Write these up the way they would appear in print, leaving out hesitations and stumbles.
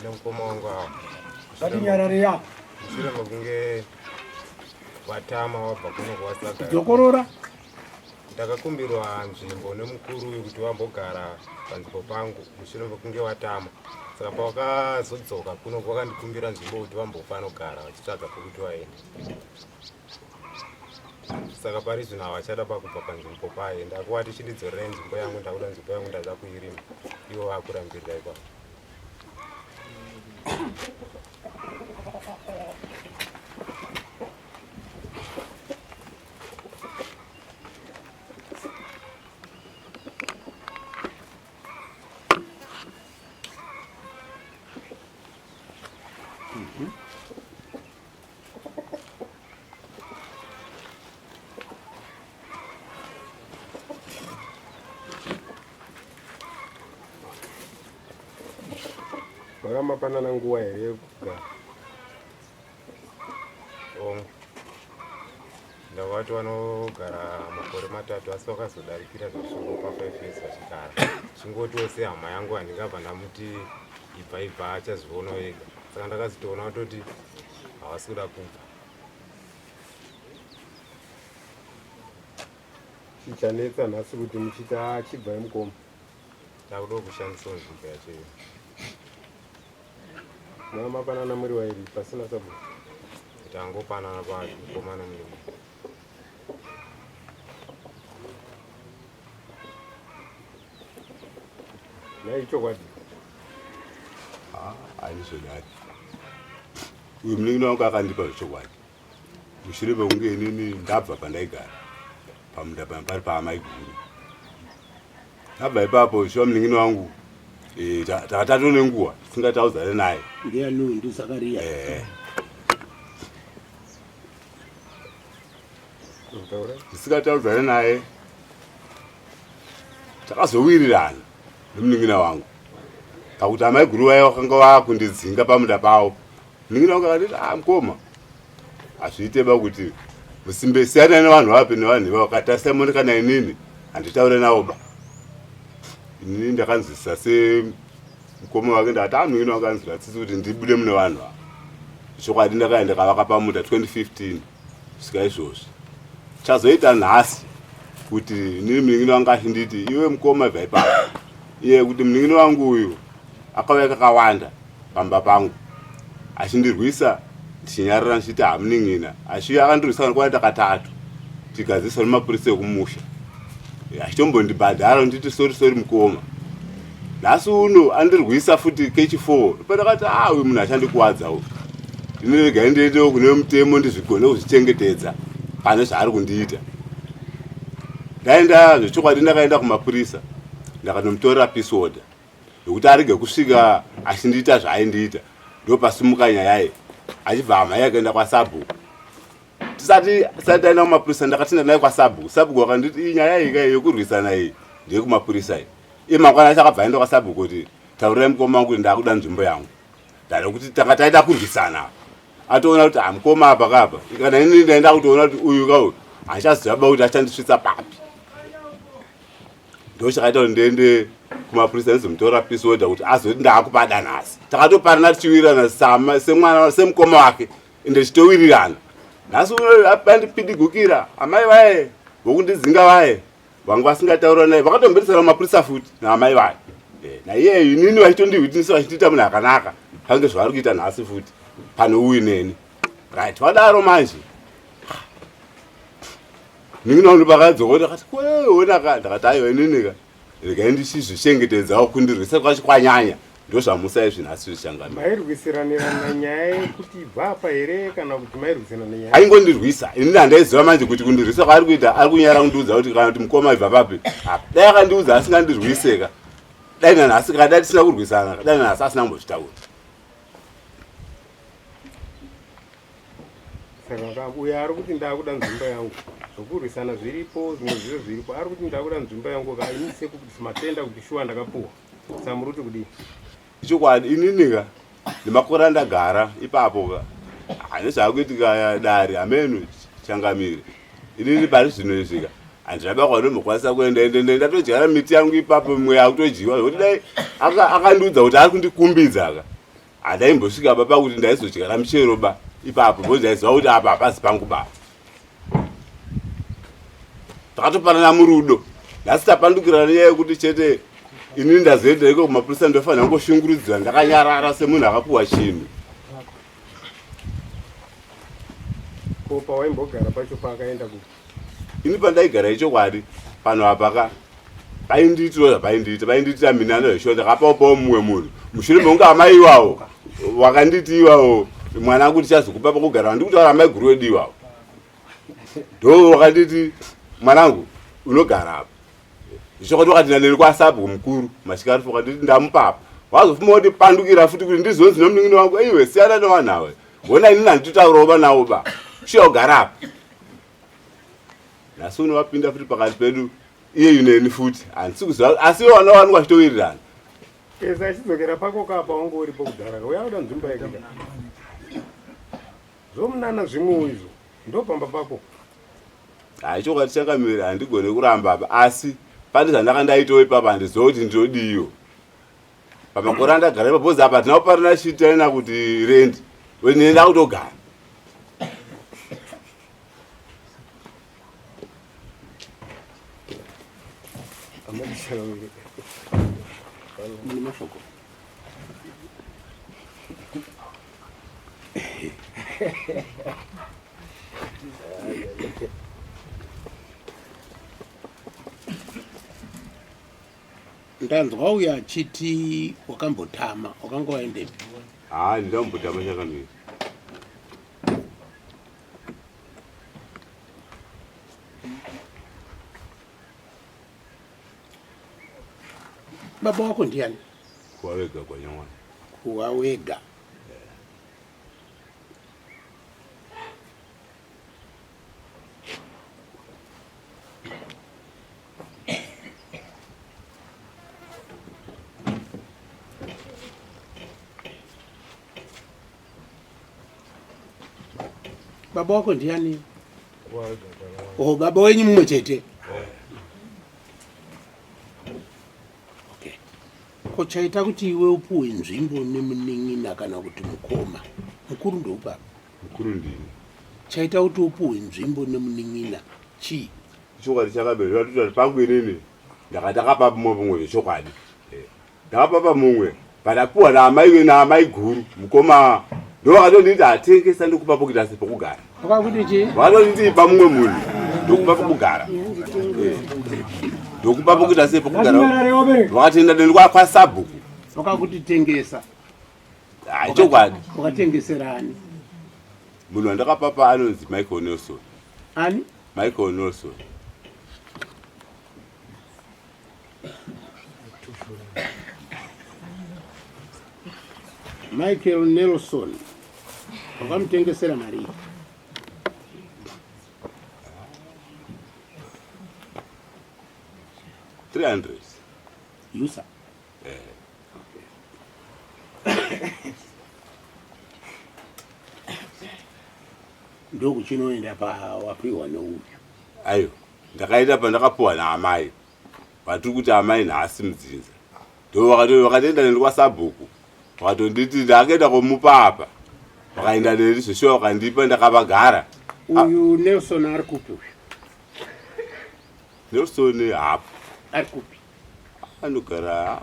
Nemukoma wangu ava. Ngatinyarare yapo. Mushure mekunge watama wabva kuno kuwasaga. Dzokorora. Ndakakumbirwa nzvimbo nemukuru uyu kuti vambogara panzvimbo pangu mushure mekunge watama. Saka pawakazodzoka kuno wakandikumbira nzvimbo kuti vambofanogara vachitsvaga pekuti vaende. Saka pari zvino havachada pakubva panzvimbo paye. Ndakuva tichindidzorera nzvimbo yangu, ndakuda nzvimbo yangu ndada kuirima. Ivo vakurambirira ipapo. Makamapanana nguva here yekugara? Hongu. Ndakavati vanogara makore matatu asi vakazodarikira zvesviko pa 5 years vachigara. Chingotiwo sehama yangu handingabva ndamuti ibva ibva achazvionawo ega. Saka ndakazitoona kutoti havasi kuda kubva. Chichanetsa nhasi kuti muchiti ah chibvai mukoma. Takuda kushandisawo nzvimbo yacho iyo. Mamapanana muri wairi pasina sabhuku. Tangopanana pa mukoma nomurume. Nhai chokwadi. Handizvodari. Uyu munin'ina wangu akandipa zvechokwadi. Mushure mekunge inini ndabva pandaigara pamunda pari paamai guru. Ndabva ipapo shuwa munin'ina wangu eh, takatato nenguva tisingataudzane naye. Ndiani ndiZakaria. Eh. Tisingataudzane naye takazowirirana nemunin'ina wangu pakuti amai guru vaya vakanga vakundidzinga pamunda pavo. Munin'ina wangu akanditi ah mukoma hazviite ba kuti musimbe siyana nevanhu vapi nevanhu ivavo katarisa mone kana inini handitaure navo ba. Inini ndakanzwisisa semukoma wake ndakati ah munin'ina wangu anzwira tsitsi kuti ndibude mune vanhu ava. Chokwadi ndakaenda ndakavaka pamunda 2015 kusvika izvozvi. Chazoita nhasi kuti inini munin'ina wangu achinditi iwe mukoma ibva ipapo. Iye kuti munin'ina wangu uyu akauya kakawanda pamba pangu achindirwisa ndichinyarara ndichiti hamunin'ina achiuya akandirwisa kanokwana katatu tigadzirisa nemapurisa ekumusha achitombondibhadhara nditi sori sori mukoma. Nhasi uno andirwisa futi kechi 4 pandakati ah uyu munhu achandikuwadza uyu ini regai ndiendewo kune mutemo ndizvigone kuzvichengetedza pane zvaari kundiita. Ndaenda zvechokwadi ndakaenda kumapurisa ndakanomutorera peace order yokuti arege kusvika achindiita zvaaindiita. Ndopasimuka nyaya iyi achibva hama yake akaenda kwasabhuku. Tisati tisati taenda kumapurisa ndakatinda naye kwasabhuku. Sabhuku akanditi iyi nyaya iyi kai yekurwisana iyi ndeyekumapurisa iyi. Iye mangwana acho akabva aenda kwasabhuku kuti taurirai mukoma wangu kuti ndakuda nzvimbo yangu. Ndada kuti tanga taita kurwisana. Atoona kuti hamukoma apa kapa. Kana ini ndaenda kutoona kuti uyu ka uyu handichaziva ba kuti achandisvitsa papi. Ndochakaita kuti ndiende kumapurisa ndizomutora peace order kuti azoti ndaakupada nhasi. Takatoparana tichiwirirana semwana semukoma wake ende tichitowirirana. Nhasi uno andipidigukira amai vaye vokundidzinga vaye vanga vasingataura naye vakatomberesana mapurisa futi naamai vaye. Naiyeyo inini vachitondihwitinisa vachindiita munhu akanaka pange zvavari kuita nhasi futi pane uyu neni. Right, vadaro manje. Munin'ina wangu pakadzoka ndakati kweona ka ndakati aiwa inini ka regai ndichizvichengetedzawo kundirwisa kwacho kwanyanya ndozvamusa izvi nhasi zvichangamira. Mairwisiranirana nyaya yekuti ibva apa here kana kuti mairwisirana nyaya? Aingondirwisa inini handaiziva manje kuti kundirwisa kwaari kuita ari kunyara kundiudza kuti kana kuti mukoma ibva papi. Apa dai akandiudza asingandirwise ka dai nanhasi kana dai tisina kurwisana dai nanhasi asina kumbozvitaura. Saka uyo ari kuti ndakuda nzvimbo yangu zvokurwisana zviripo zvimwe zviro zviripo ari kuti ndakuda nzvimbo yangu ka ini sekuti matenda kuti shuwa ndakapuwa saka muri kuti kudii? Ichokwadi inini ka nemakore andagara ipapo ka hane zvakuitika dare hameno changamire inini pari zvino izvi ka handina kwandinombokwanisa kuenda ende ndatodyara miti yangu ipapo mimwe yakutodyiwa zvekuti dai akandiudza kuti ari kundikumbidza ka. Handaimbosvika ba pakuti ndaizodyara michero ba ipapo because ndaiziva kuti apa hapazi pangu ba. Takatopanana murudo. Nhasi tapandukirana nenyaya yekuti chete inini ndazoenda iko kumapurisa ndofanira kungoshungurudzwa ndakanyarara semunhu akapuwa chinhu. Ko pawaimbogara pacho paakaenda ku Ini pandaigara ichokwadi pano apa ka paindiitira zvapaindiita paindiitira minana zveshuwa ndakapawo pawo mumwe munhu mushure mekunge amai iwawo wakanditi iwawo mwana angu tichazokupa pekugara wandikutaura amai guru wedu iwawo ndo wakanditi mwanangu unogara apa zvichokwadi wakati ndaneni kwasabhu mukuru mashikarufu wakanditi ndamupa apa wazofuma kuti pandukira futi kuti ndizonzi nomunin'ina wangu iwe siyana nevanhu awe hona inini handitotaurawo vanawo ba shuya ugara apa nhasi uno vapinda futi pakati pedu iyeyu neni futi handisi kuziva asi ivo vana vanenge vachitowirirana Esa achidzokera pako kapa wangu uripo kudhara uya uda nzvimbo yake ka. Zvomunana zvimwewo izvo ndopamba pako. Hayi chokwadi chakamira handigone kuramba apa asi pane zvandanga ndaitawo ipapa handiziva kuti ndinodiyo pamakore andagara ipapo bcause apa hatina kuparana chitaina kuti rendi nenda kutogara Mune mashoko. Ndanzwa uyo achiti wakambotama, wakanga waendepi? Haa ndambotama chakamira. Baba wako ndiani? Kuwa wega kwanyamwana. Kuwa wega. Baba wako ndiani? Oh, baba wenyu mumwe chete. Okay. Ko chaita kuti iwe upuwe nzvimbo nemunin'ina kana kuti mukoma? Mukuru ndoupapa. Mukuru ndini. Chaita kuti upuwe nzvimbo nemunin'ina chii? Chokwadi chakabva zvatoti pangu inini ndakati akapa mumwe mumwe zvechokwadi. Eh. Ndakapa pamumwe but apuwa naamai we naamai guru mukoma ndovakatonditi atengesa ndokupa pokuita se pokugara. Wakakuti chii? Vakatonditi ipa mumwe munhu ndokupa pokugara. Eh. Ndokupa pokuita se pokugara. Vakatoenda neni kwa sabhuku. Wakakuti tengesa. Hayi chokwadi. Wakatengeserani? Munhu wandakapapa anonzi Michael Nelson. Ani? Michael Nelson. Michael Nelson. Wakamutengesera mari. $300. Yusa. Eh. Ndokuchinoenda pawapiwa neuyu. Ayo, ndakaenda pandakapiwa naamai. Vatiri kuti amai nhasi mudzinza. Ndo vakatoenda neni kwasabhuku. Vakatonditi ndakaenda komupa apa. Vakaenda neni zveshuwa vakandipa ndakavagara. Uyu Nelson ari kupi uyu? Nelson hapo. Ari kupi? Anogara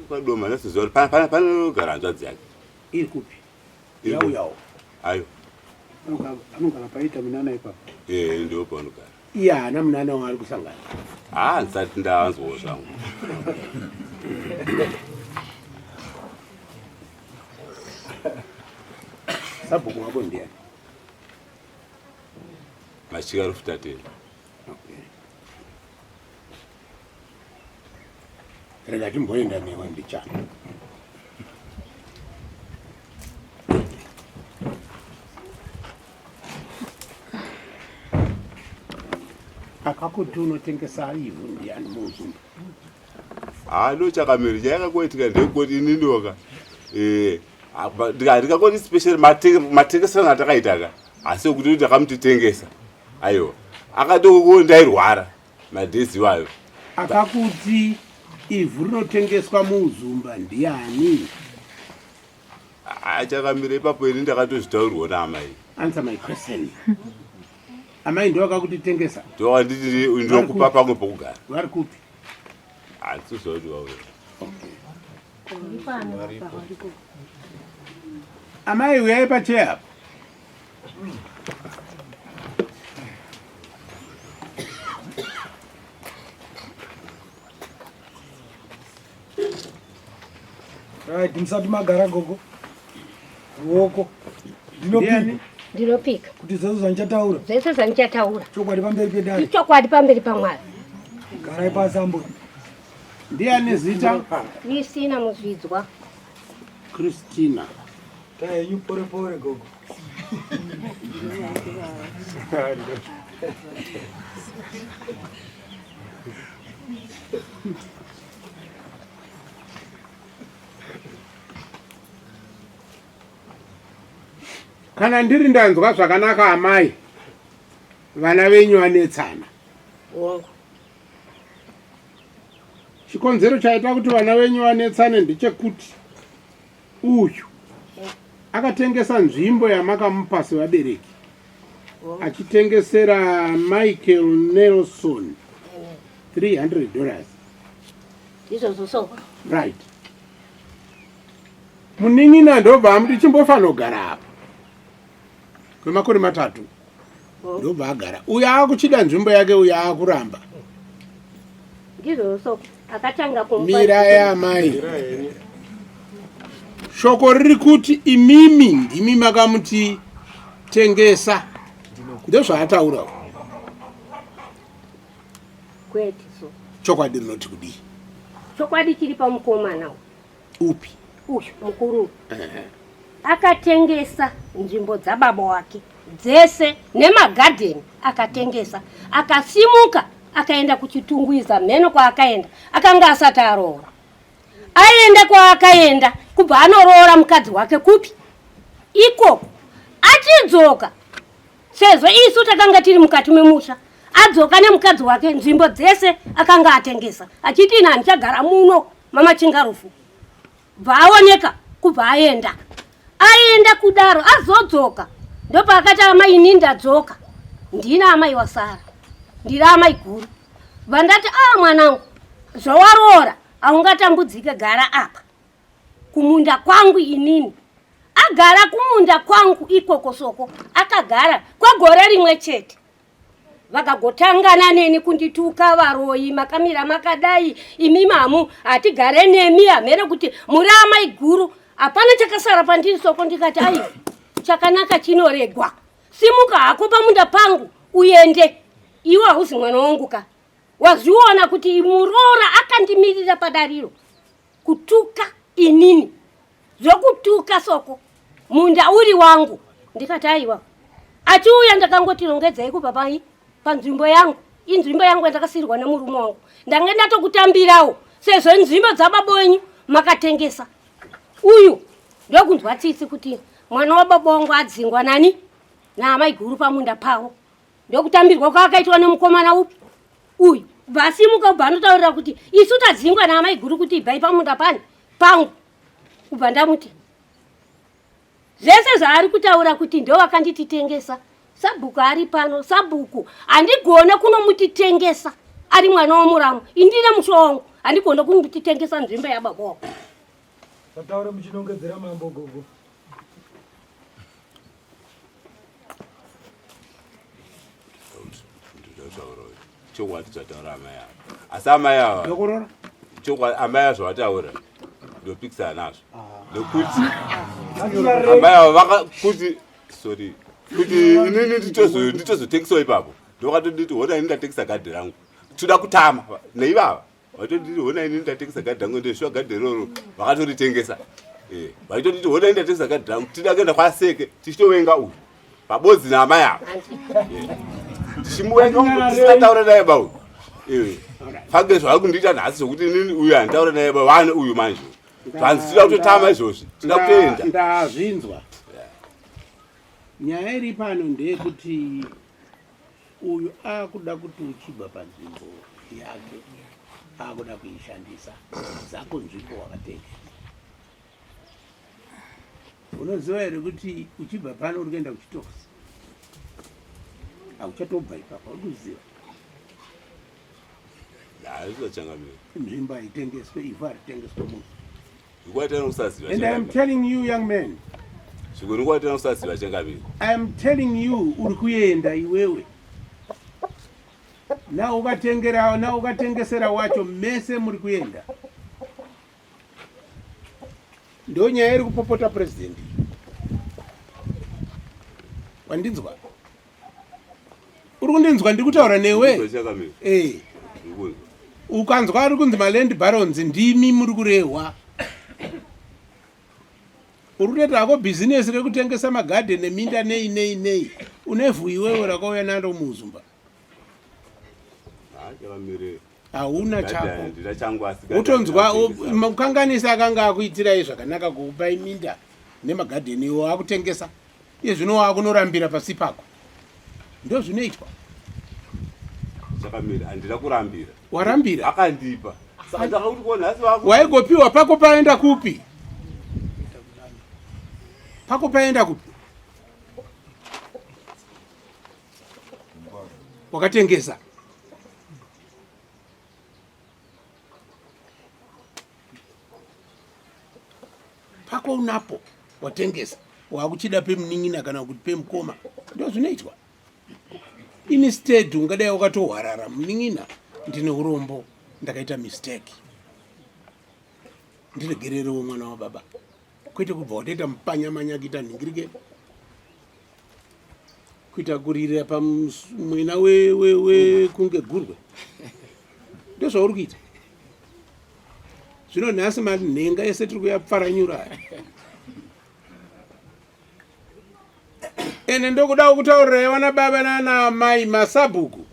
kadoma nasiziva kuti panogara hanzvadzi yake. Iri kupi? Yauyawo. Ayo. Anogara paita minana ipapo. Eh, ndipo paanogara. Iye haana munana waari kusangana. Ah, ndisati ndawanzwawo zvangu. Sabhuku wako ndiani? Machika Rufutateni. Okay. Rega timboenda newe mbichana. Akakuti unotengesa ivhu ndiani muuzumba? Ah, no chakamiri chayakakoitika ndekuti inini waka eh ndikakoti special matengeserano atakaita ka asi kuti ndakamutitengesa aiwa akatoko ndairwara madhezi iwayo akakuti ivhu rinotengeswa muuzumba ndiani? Achakamira ipapo ini ndakatozvitaurirwa naamai. Answer my question. Amai ndiwo akakuti tengesa. Ndiwo anditi ndinokupa pamwe pokugara. Vari kupi? Handisi kuti vauya. Okay. Amai uyai pacheya apo. Right, musati magara gogo. Ruoko. Ndinopika. Ndinopika. Kuti zvese zvandichataura. Zvese zvandichataura. Chokwadi pamberi pedare. Ichokwadi pamberi paMwari. Garai pasi ambuya. Ndiani zita? Christina Muzvidzwa. Christina. Tayenyu pore pore gogo. Kana ndiri ndanzwa zvakanaka amai, vana venyu vanetsana. Chikonzero chaita kuti vana venyu vanetsane ndechekuti uyu akatengesa nzvimbo yamakamupa sevabereki achitengesera Michael Nelson 300 dollars. Izvozvo so. Right. Munin'ina ndobva amuti chimbofanogara apa kwemakore matatu. Ndobva agara. Uyo akuchida nzvimbo yake uyo akuramba. Ndizvo so akatanga kumupa. Mira yamai. Shoko riri kuti imimi ndimi makamuti tengesa. Ndozvaataura. Kwete so. Chokwadi rinoti kudii? Chokwadi chiri pamukomana upi? Uyu mukuru. Akatengesa nzvimbo dzababa wake dzese nemagadheni akatengesa, akasimuka akaenda kuChitungwiza mheno kwaakaenda, akanga asati aroora. Aenda kwaakaenda kubva anoroora mukadzi wake kupi ikoko. Achidzoka sezvo isu takanga tiri mukati memusha, adzoka nemukadzi wake nzvimbo dzese akanga atengesa, achiti ini handichagara muno mamachingarufu. Bva aoneka kubva aenda. Aenda kudaro azodzoka ndopaakati amai ini ndadzoka ndina amai wasara ndiri amai guru. Bva ndati a mwanangu zvawaroora haungatambudzike gara apa kumunda kwangu inini. Agara kumunda kwangu ikoko soko akagara kwegore rimwe chete. Vakagotangana neni kundituka varoyi makamira makadai imi mamu hatigare nemi hamene kuti muri amai guru hapana chakasara pandiri soko ndikati aiwa chakanaka chinoregwa simuka hako pamunda pangu uende iwe hauzi mwana wangu ka wazviona kuti muroora akandimirira padariro kutuka inini zvokutuka soko munda uri wangu ndikati aiwa achiuya ndakangoti rongedzai kubva pai panzvimbo yangu inzvimbo yangu yandakasiirwa nemurume wangu ndange ndatokutambirawo sezvo nzvimbo dzababa wenyu makatengesa uyu ndokunzwa tsitsi kuti mwana wababa wangu adzingwa nani naamaiguru pamunda pavo ndokutambirwa kwaakaitwa nemukomana upi uyu bva asimuka ubva anotaurira kuti isu tadzingwa naamaiguru kuti ibvai pamunda pani pangu kubva ndamuti zvese zvaari kutaura kuti ndowakandititengesa sabhuku ari pano sabhuku handigone kunomutitengesa ari mwana womuramu indine musho wangu handigone kumutitengesa nzvimbo yababa wangu. Vataure muchinongedzera mambo gogo. Chokwadi zvataura amai ava asi amai ava chokwadi amai ava zvavataura ndopikisana nazvo nekuti amai ava vakakuti sorry kuti inini nditozotengesawo ipapo ndokatonditi hona ini ndatengesa gadhi rangu toda kutama neivava vaitonditi hona ini ndatengesa gadhi rangu ende shuwa gadhi iroro vakatoritengesa eh, vaitonditi hona ini ndatengesa gadhi rangu tida kuenda kwaseke tichitovenga uyu pabodzi naamai ava eh, tichimuvenga tisingataura naye ba uyu eh, fange zvavari kundiita nhasi zvokuti inini uyu handitaura naye ba vane uyu manje zvanzi tida kutotama izvozvi tida kutoenda ndazvinzwa nyaya iri pano ndeyekuti Uyu akuda kuti uchibva panzvimbo yake akuda kuishandisa dzako nzvimbo wakatengesa. Unoziva here kuti uchibva pano uri kuenda kuchitokisi? Hauchatobva ipapa, uri kuziva? Hazvizvo changamire. Nzvimbo haitengeswe, ivhu haritengeswe munhu. Zvikwatana kusaziva. And I am telling you young man. Zviko ndikwatana kusaziva changamire. I am telling you uri kuenda iwewe. Na ukatengera na ukatengesera wacho mese muri kuenda. Ndo nyaya iri kupopota president. Wandinzwa? Uri kundinzwa ndiri kutaura newe? Eh. Ukanzwa ari kunzi maland barons ndimi muri kurehwa. Uri kutoita hako bhizinesi rekutengesa magadhen neminda nei nei nei. Une vhu iwewe rakauya naro muuzumba. Hauna chako. Wotonzwa mukanganisi akanga akuitirai zvakanaka kukupai minda nemagadheni iwo akutengesa. Iye zvino wakunorambira pasi pako. Ndozvinoitwa. Chakamira handina kurambira. Warambira? Akandipa. Saka ndakakuti ko nhasi waku. Waigopiwa pako paenda kupi? Pako paenda kupi? Wakatengesa. Pako unapo watengesa wakuchida pemunin'ina kana kuti pemukoma, ndo zvinoitwa. Instead ungadai wakatohwarara, munin'ina ndine urombo, ndakaita mistake, ndiregererewo mwana wababa, kwete kubva watoita mupanyamanya kuita nhingirike, kuita kurira pamwena wekunge gurwe. Ndozvauri kuita zvino. Nhasi manhenga ese tiri kuyapfaranyura. Ende ndokuda kutaurirai vana baba nana amai masabhuku,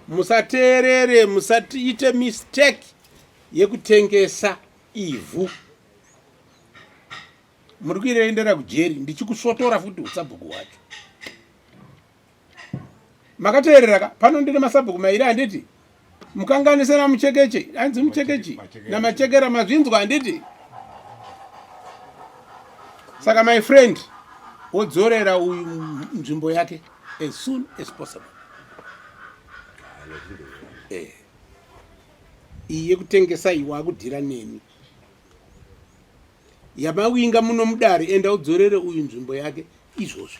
musateerere, musatiite mistake yekutengesa ivhu. Muri kuirendera kujeri, ndichikusvotora futi usabhuku hwacho. Makateerera ka? Pano ndine masabhuku mairi handiti? Mukanganise namuchekeche, hanzi muchekechi namachekera, mazvinzwa handiti? Saka my friend, wodzorera uyu nzvimbo yake as soon as possible. Iyi yekutengesa iyi wakudhira neni yamawinga muno mudare. Enda udzorere uyu nzvimbo yake izvozvi,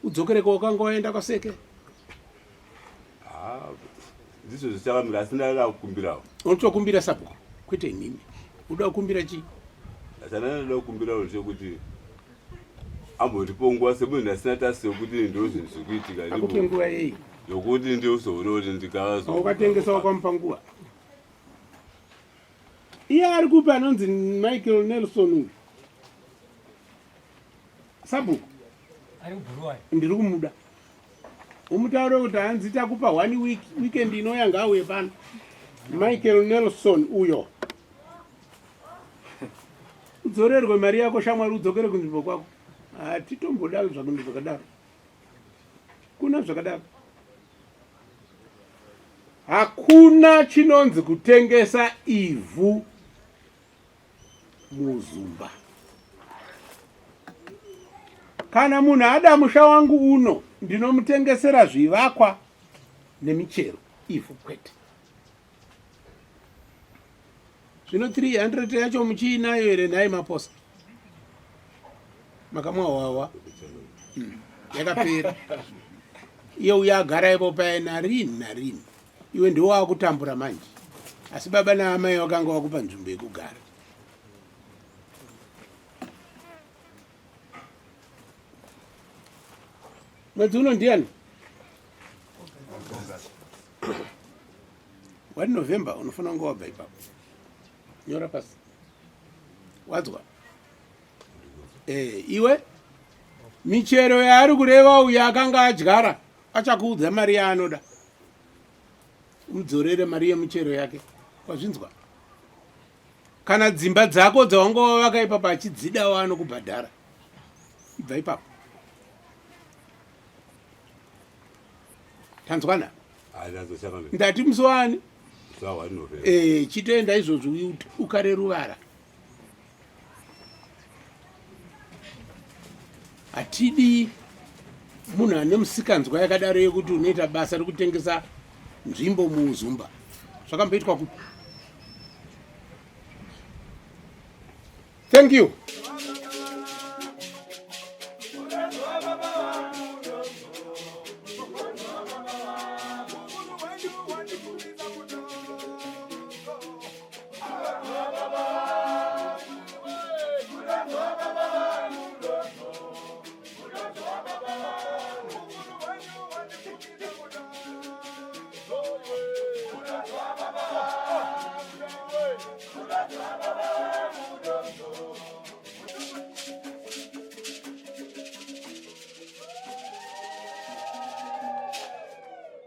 udzokere kwawakanga waenda kwaseke. Ndizvo zvichakamira, asi ndada kukumbirawo. Unotokumbira sabhuku, kwete inini. Uda kukumbira chii? Chandada kukumbirawo ndechekuti ambondipo nguva semunhu asina tasi yokuti ndo zvinhu zviri kuitika. Akupe nguva yei? Yokuti ndizoona kuti ndikazo Ukatengesa wakamupa nguva? Iye ari kupi anonzi Michael Nelson uyu sabhuku? Ndiri kumuda, umutaure kuti hanzi takupa one week, weekend inouya ngaauye pano. Michael Nelson uyo, udzorerwe mari yako shamwari, udzokere kunzvimbo kwako. Hatitomboda zvakunhu zvakadaro, kuna zvakadaro. Hakuna chinonzi kutengesa ivhu muzumba. Kana munhu ada musha wangu uno, ndinomutengesera zvivakwa nemichero, ivhu kwete. Zvino 300 yacho muchiinayo here nhai maposa? Makamwa hwawa yakapera. Iye uyo agara ipo paye narini narini, iwe ndiwo wakutambura manje, asi baba naamai wakanga wakupa nzvimbo yekugara. Mwedzi uno ndiani? 1 November. Unofanira kunge wabva ipapo. Nyora pasi, wadzwa? Iwe, michero yaari kureva uyo akanga adyara, achakuudza mari yaanoda, umudzorere mari yemichero yake, wazvinzwa? Kana dzimba dzako dzawanga wavaka ipapo achidzidawo, anokubhadhara. Ibva ipapo, tanzwana? Ndati musi wani? Chitoenda izvozvi, ukare ruvara. Hatidi munhu ane musikanzwa yakadaro yekuti unoita basa rekutengesa nzvimbo muuzumba. Zvakamboitwa kupi? Thank you.